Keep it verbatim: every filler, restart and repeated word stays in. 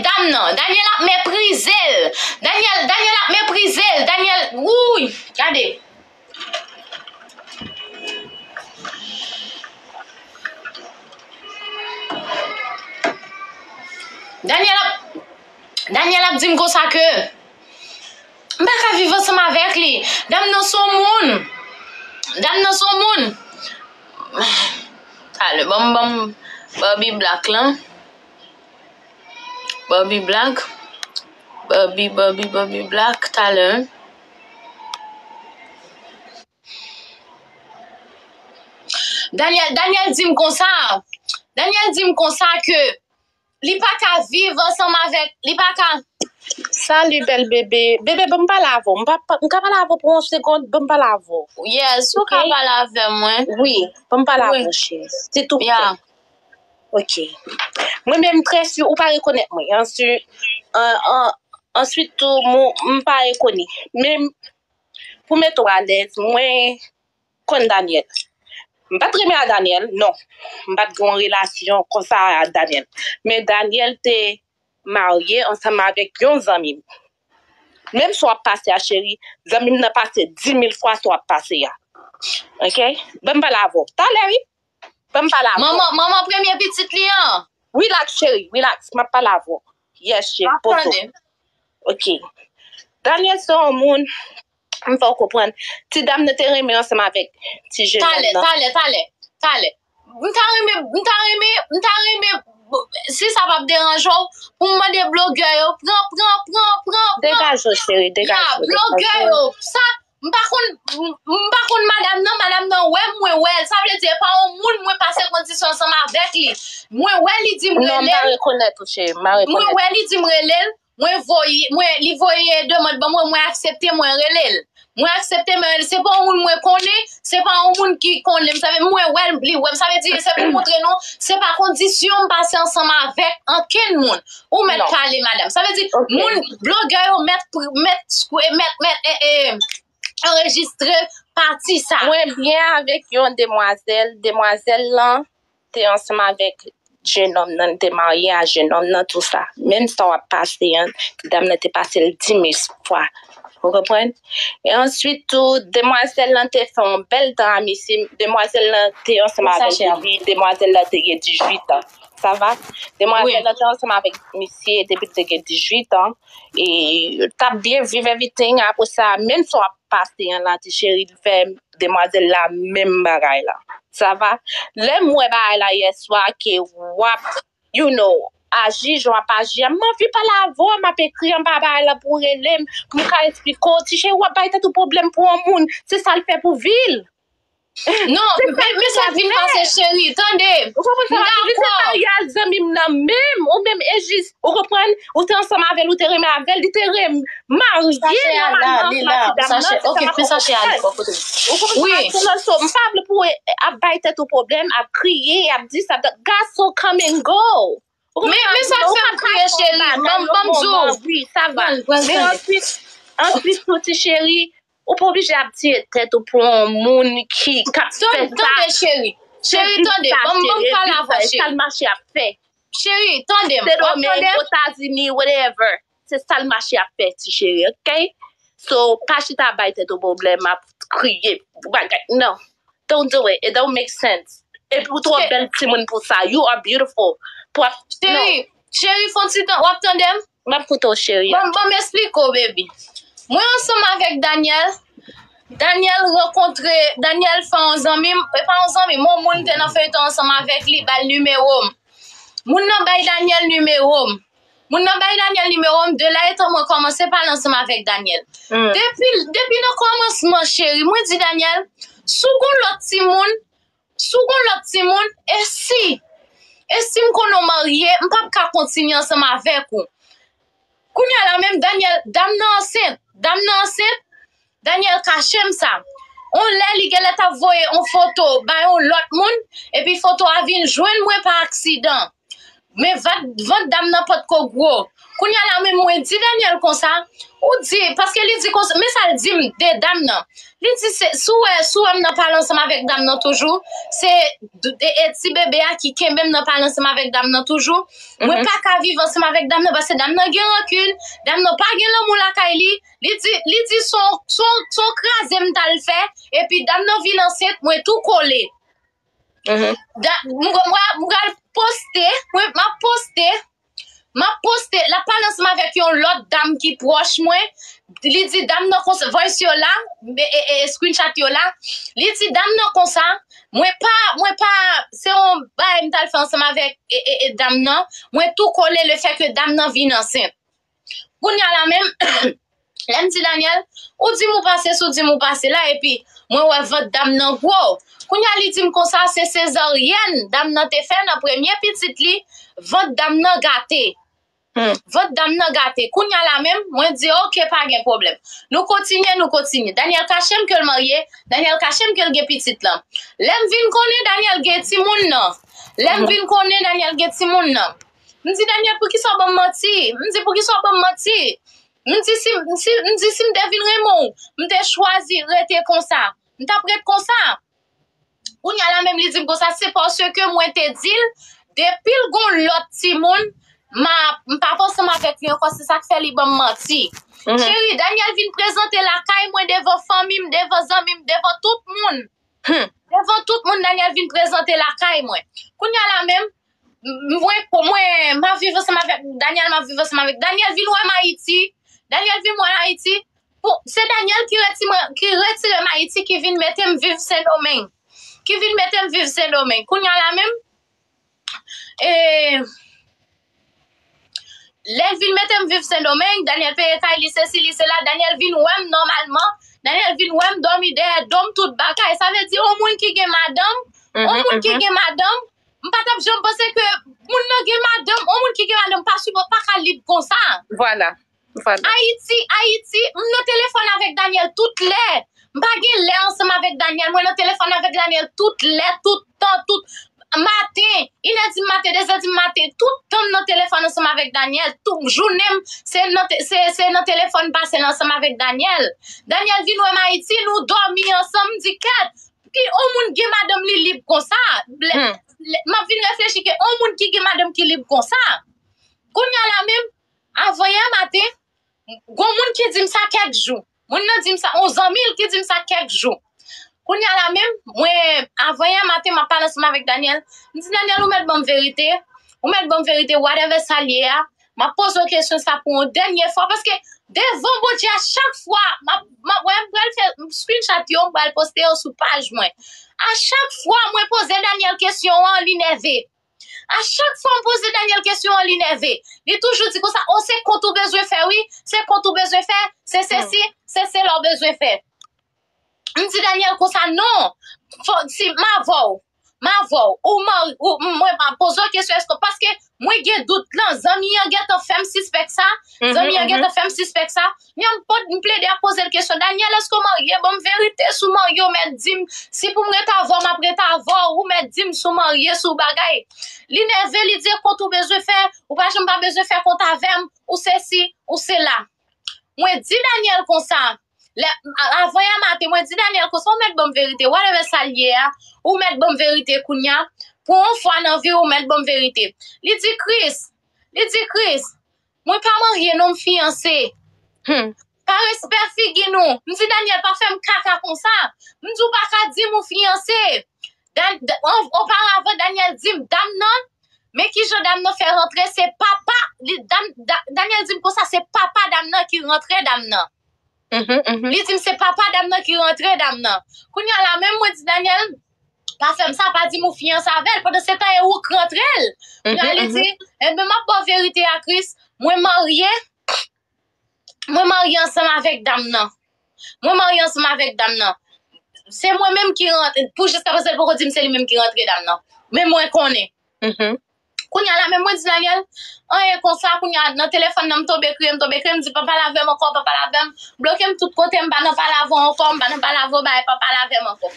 dam nan. Daniel ap meprize l. Daniel, Daniel ap meprize l. Daniel, wouy, gade. Daniel ap, Daniel ap di m konsa ke m pa ka viv ansanm avèk li. Dam nan se yon moun. Dam nan se yon moun. Talè, ban m, ban m Barbie Black lan. Barbie Black. Barbie, Barbie, Barbie Black, talè. Daniel, Daniel di m konsa. Daniel di m konsa ke li pa ka viv ansanm avèk, li pa ka. Salut, bèl bebe. Bebe, ban m pale avè w. M pa, pa- m ka pale avè w pou yon segonn, ban m pale avè w. Yes, ou ka Ok. pale avè mwen. Wi, ban m pale avè Wi. w, cheri. Silvouplè. Ya. Ok. Mwen menm, trè si, ou pa rekonèt mwen. Answi, an, an, answit tou, mwen, m pa rekonèt. Men, pou mete w alèz, mwen konn Daniel. M pa t renmen a Daniel, non. M pa t gen yon relasyon konsa a Daniel. Men Daniel te marye ansanm avèk yon zanmi m. Menm sa w ap pase a, cheri, zanmi m nan pase di mil fwa sa w ap pase a. Ok? Ban m pale avè w. Talè, wi. Ban m pale avè w. Manman, manman premye pitit li an. Relax, cheri, relax. M ap pale avè w. Yes, cheri, poze w. Ok. Daniel se yon moun, m fè w konprann. Ti dam nan te renmen ansanm avèk ti jennonm nan. Talè, talè, talè, talè. M ta renmen, m ta renmen, m ta renmen, si sa p ap deranje w, pou m mande blogè yo, pran, pran, pran, pran, pran. Degaje w, cheri, degaje w, degaje w. Ya, blogè yo, sa, m pa konn, m, m pa konn madam nan, madam nan wè m, mwen wè l. Sa vle di, e pa yon moun mwen pase kondisyon ansanm avèk li. Mwen wè li di m rele l. Non, m pa rekonèt ou, cheri, m pa rekonèt ou. Mwen wè li di m rele l. Mwen voye, mwen, li voye demann ban mwen, mwen aksepte, mwen rele l. Mwen aksepte, mwen rele l. Se pa yon moun mwen konnen, se pa yon moun ki konnen m. Sa vle, mwen wè l, li wè m. Sa vle di, se pou montre nou, se pa kondisyon m pase ansanm avèk ankenn moun. Ou mèt pale, madam. Sa vle di, moun, blogè yo mèt, mèt, mèt, mèt, e, e, anrejistre pati sa. Mwen byen avèk yon demwazèl. Demwazèl lan, te ansanm avèk jennonm nan, li te marye a jennonm nan, tou sa. Menm sa w ap pase an, ti dam nan te pase l di mil fwa. Ou konprann? E answit tou, demwazèl lan te fè yon bèl tan a misye. Demwazèl lan te ansanm avèk depi, demwazèl lan te gen dizuit an. Sa va? Demwazèl lan te ansanm avèk misye depi l te gen dizuit an. E t ap byen viv everything. Apre sa, menm sa w ap pase an la, ti cheri, l fè demwazèl la menm bagay la. Sa va? Lè m wè bagay la yèswa ke w ap, you know, aji jan w ap aji a, m anvi pale avè w, m ap ekri anba bagay la pou w rele m, pou m ka eksplike w. Ti cheri, w ap bay tèt ou pwoblèm pou yon moun, se sa l fè pou vi l. Non, men, men sa k vin pase, cheri, tande. Ou konprann sa m ap di? Li se pa reyèl zanmi m nan menm, ou menm, e jis, ou konprann, ou te ansanm avè l, ou te renmen avè l, li te renmen marye nòmalman ansanm ak ti dam nan, se sa m ap di. Ou konprann sa m ap di? So, m pa vle pou w ap bay tèt ou pwoblèm, ap kriye, ap di sa, gason come and go. Men, men sa k fè m kriye, cheri, ban m, ban m di w. Wi, sa va. Men answit, answit tou, ti cheri, ou pa oblije ap tiye tèt ou pou yon moun ki, k ap fè sa. Tande, cheri. Cheri, tande. Ban m, ban m pale avè w, cheri. Sa l mache ap fè. Cheri, tande m. W ap tande m? Sendomeng, Etazini, whatever. Se sa l mache ap fè, ti cheri, ok? So, pa chita bay tèt ou pwoblèm, ap kriye, bagay. Non. Don't do it. It don't make sense. Epi ou twò bèl timoun pou sa. You are beautiful. Pou ap, non. Cheri, cheri, fè yon ti tan. W ap tande m? M ap koute w, cheri. Ban, ban m esplike w, baby. Mwen ansanm avèk Daniel. Daniel rankontre, Daniel fè yon zanmi m, e pa yon zanmi m, yon moun te nan feyton ansanm avèk li, ba l nimewo m. Moun nan bay Daniel nimewo m. Moun nan bay Daniel nimewo m, de la etan mwen kòmanse pale ansanm avèk Daniel. Depi, depi nan kòmansman, cheri, mwen di Daniel, si w gon lòt timoun, si w gon lòt timoun, e si, e si m konnen w marye, m p ap ka kontinye ansanm avèk ou. Kounye a la menm, Daniel, dam nan ansent, dam nan ansent, Daniel kache m sa. On lè li genlè t ap voye on foto bay on lòt moun, epi foto a vin jwenn mwen pa aksidan. Men vant, vant dam nan potko gwo. Kounye a la menm mwen di Daniel konsa, ou di, paske li di konsa, men sa l di m de dam nan. Li di, se, si w wè, si w wè m nan pale ansanm avèk dam nan toujou, se e, e ti bebe a ki kenbe m nan pale ansanm avèk dam nan toujou. Mwen pa ka viv ansanm avèk dam nan, paske dam nan gen rankin, dam nan pa gen lanmou lakay li. Li di, li di son, son, son kraze m t al fè, epi dam nan vin ansent, mwen tou kole. Da- m m pral poste, mwen m ap poste, m ap poste, l ap pale ansanm avèk yon lòt dam ki pwòch mwen. Li di dam nan konsa, voice yo la, e, e, e, screenshot yo la. Li di dam nan konsa, mwen pa, mwen pa, se yon bagay m t al fè ansanm avèk e, e, e, dam nan. Mwen tou kole le fè ke dam nan vin ansent. Kounye a la menm, lè m di Daniel, ou di m ou pase, si w di m ou pase la, epi mwen wè vant dam nan gwo. Kounye a li di m konsa, se sezaryèn dam nan te fè nan premye pitit li, vant dam nan gate. Vant dam nan gate. Kounye a la menm, mwen di, oke, pa gen pwoblèm. Nou kontinye, nou kontinye. Daniel kache m ke l marye, Daniel kache m ke l gen pitit lan. Lè m vin konnen Daniel gen timoun nan. Lè m vin konnen Daniel gen timoun nan. M di, Daniel, poukisa w ban m manti? M di, poukisa w ban m manti? M di, si, si, m di, si m te vin renmen w, m te chwazi rete konsa. M t ap ret konsa. Kounye a la menm, li di m konsa, se paske mwen te di l, depi l gon lòt timoun, m a, m p ap ansanm avèk li ankò, se sa k fè li ban m manti. Cheri, Daniel vin prezante lakay mwen devan fanmi m, devan zanmi m, devan tout moun. Devan tout moun, Daniel vin prezante lakay mwen. Kounye a la menm, m- mwen, mwen, m ap viv ansanm avèk Daniel, m ap viv ansanm avèk Daniel, vin wè m Ayiti. Daniel vin wè m Ayiti. Pou, se Daniel ki retire, ki retire m Ayiti, ki vin mete m viv Sendomeng. Ki vin mete m viv Sendomeng. Kounye a la menm, e, lè l vin mete m viv Sendomeng, Daniel peye kay li, sesi, li, sela. Daniel vin wè m nòmalman. Daniel vin wè m dòmi dèyè do m, tout bagay. Sa vle di, yon moun ki gen madanm, yon moun ki gen madanm, m pa t ap janm panse ke moun nan gen madanm, yon moun ki gen madanm pa sipò, pa ka lib konsa. Vwala. Vwala. Ayiti, Ayiti, m nan telefòn avèk Daniel tout lè. M pa gen lè ansanm avèk Daniel. Mwen nan telefòn avèk Daniel tout lè, tout tan, tout maten. Inè di maten, dezè di maten, tout tan m nan telefòn ansanm avèk Daniel. Tout jounen m, se nan, te- se, se nan telefòn m pase l ansanm avèk Daniel. Daniel vin wè m Ayiti, nou dòmi ansanm, m di, kèt, ki yon moun gen madanm li lib konsa? Lè- lè- m ap vin reflechi ke yon moun ki gen madanm ki lib konsa. Kounye a la menm, avanyè maten, gon moun ki di m sa kèk jou. Moun nan di m sa, yon zanmi l ki di m sa kèk jou. Kounye a la menm, mwen, avanyè maten, m ap pale ansanm avèk Daniel. M di, Daniel, ou mèt ban m verite. Ou mèt ban m verite, whatever sa l ye a. M ap poze w kesyon sa pou yon dènye fwa, paske devan Bondye a, chak fwa, m ap, m ap, wè, m pral fè screenshot yo, m pral poste yo sou paj mwen. A chak fwa mwen poze Daniel kesyon an, li nève. A chak fwa m poze Daniel kesyon an, li nève. Li toujou di konsa, o, se kont ou bezwen fè, wi. Se kont ou bezwen fè. Se sesi, se sela w bezwen fè. M di Daniel konsa, non. Fò, si, m avè w. M avè w. Ou mari, ou, mwen pa poze w kesyon, èske, paske mwen gen dout lan. Zanmi an gentan fè m sispèk sa. Zanmi an gentan fè m sispèk sa. Yon pòt m plede ap poze l kesyon, Daniel, èske w marye? Ban m verite si w marye, ou mèt di m. Si pou m ret avè w, m ap ret avè w. Ou mèt di m si w marye, si w bagay. Li nève, li di, e kont ou bezwen fè, ou pa janm pa bezwen fè kont avè m, ou sesi, ou sela. Mwen di Daniel konsa, lè, avanyè maten, mwen di Daniel konsa, ou mèt ban m verite, whatever sa l ye a, ou mèt ban m verite kounye a, pou yon fwa nan vi w, ou mèt ban m verite. Li di, Chris, li di, Chris, mwen pa marye non, m fiyanse. Pa respè figi nou. M di, Daniel, pa fè m kaka konsa. M di, ou pa ka di m ou fiyanse. Dan- da- an- oparavan, Daniel di m, dam nan, men kijan dam nan fè rantre, se papa, li, dam, da- Daniel di m konsa, se papa dam nan ki rantre dam nan. Li di m, se papa dam nan ki rantre dam nan. Kounye a la, menm mwen di, Daniel, pa fè m sa, pa di m ou fiyanse avè l. Pandan se tan, e ou k rantre l. Kounye a, li di, enben, m ap ba w verite a, Chris. Mwen marye, mwen marye ansanm avèk dam nan. Mwen marye ansanm avèk dam nan. Se mwen menm ki rantre. Pou jiska prezan, li poko di m se li menm ki rantre dam nan. Men mwen konnen. Kounye a la, men mwen di Daniel, anyen konsa, kounye a, nan telefòn nan, m tonbe kriye, m tonbe kriye, m di, pa pale avè m ankò, pa pale avè m. Bloke m tout kote, m pa nan pale avè w ankò, m pa nan pale avè w, bagay, pa pale avè m ankò.